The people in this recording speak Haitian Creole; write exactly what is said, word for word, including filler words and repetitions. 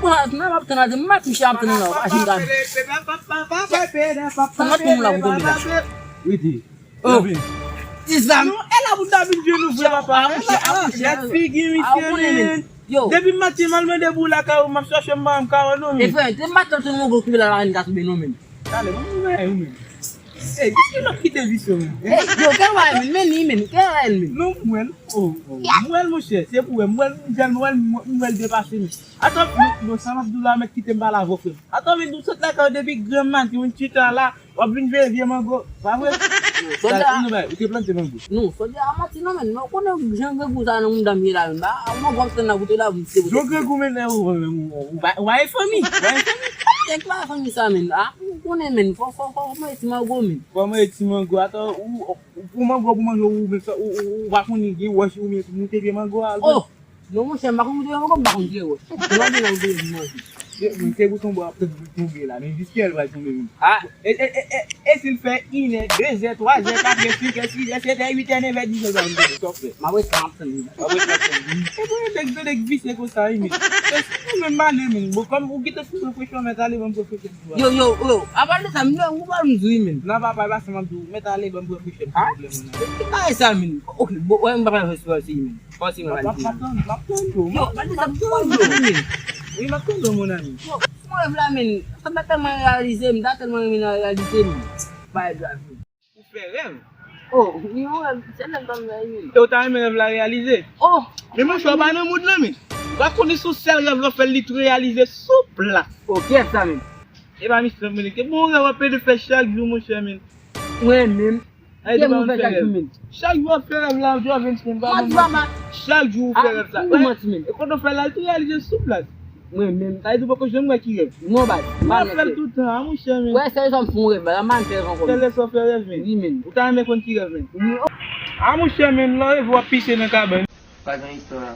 Nan m ap tann la, di m ap touche, ap tann nan, pa jim gade. Sa mwen tonbe la, pou tonbe la. Rete. Oh. Ti zam. Non, e la pou ta vin jwenn nou vre, papa. Gad figi misye, men. Yo. Depi maten m al mande pou lakay ou, m ap chache m pa janm ka wè non, men. E frè, te maten tou nou gwo ki la la ka tonbe non, men. Talè, mwen mwen ou, men. Ey, kisa lòt ki te visye, men? Ey, yo, kè wè, men, men li, men, kè wè, men. Non, mwen, oh, oh, mwen, monchè, se pou wè, mwen, mwen, mwen, mwen, mwen depase, men. Atann, non, non, sa m ap di w la, mèt kite m pale avè w, frè m. Atann, men, nou sot lakay ou depi granmadi, yon chita la, w ap vin veye vye mango, pa vre? Sòlda. Ou te plante mango? Non, sòlda a manti non, men, men, ou konnen jan grangou sa nan mouda m ye la, men, ba, mango ap tann nan kote la, m se. Jan grangou, men, ou, ou, ou, ou pa, ou pa gen fanmi, ou pa gen fanmi. Nèg pa fanmi sa, men, a, ou konnen, men, fò, fò, fò, fò mwen ti mango, men. Fò mwen ti mango, atann, ou, ou, pou mango, pou manje, ou, ou, ou, ou pa konnen gen wòch, ou men moute pye mango a, al. Oh! Non, monchè, m pa konn moute mango, m pa konn tire wòch. M pa konn moute mango. Mwen se pou tonbe ap tonbe la, men jiskilè l pral tonbe menm? Ah. E, e, e, e, e si l fè inè, dezè, twazè, katrè, senkè, sizè, setè, uitè, nevè, dizè, sa m tande, sa w fè? M ap rete, m ap tann li. M ap rete, m ap tann li. E pou yon nèg, yon nèg visye konsa, wi, men. E si nou menm ale, men. Bon, kòm ou gentan fin refreshi, mèt ale ban m refreshi. Yo, yo, yo, apa de sa, m lè ou pa m di wi, men. Non, papa, e pa sa m ap di w. Mèt ale ban m refreshi, m gen pwoblèm, mon ami. Ki bagay sa, men? Ok, bon, wè, m pa fè espwa si, men. Fòse mwen. M ap, m ap tann, m ap tann ou. Yo, gade sa, m ap tann ou, men. Wi, m ap tann ou, mon ami. Yo, mwen rèv la, men. Sa ta tèlman reyalize m, ta tèlman renmen reyalize m. Bay dwa vi. Ou fè rèv? Oh, yon rèv, se rèv pa m la, men. E ou ta renmen rèv la reyalize? Oh! Men monchè, ou pa nan mood lan, men. Ou pa konnen se yon sèl rèv la fè li tou reyalize sou plas. Oh, kiyès sa, men? E pa misye, men. Ke bon rèv w ap plede fè chak jou, monchè, men. Mwen menm. Ay, depi mwen fè chak jou, men. Chak jou w ap fè rèv la, Jovens, men, pa manti. Chak jou ou fè rèv sa. Ou manti, men. E kote w fè la, li tou reyalize sou plas. Mwen menm. Sa vle di ou poko janm wè ki rèv. Non, baz. Ou ap fè l tout tan, a, monchè, men. Wè, sèl sa m fè yon rèv, baz. M pa fè ankò, men. Sèl lè sa w fè rèv, men. Wi, men. Ou ta renmen konn ki rèv, men. Wi. A, monchè, men, lè w reve w ap pise nan kabann. Pa gen istwa.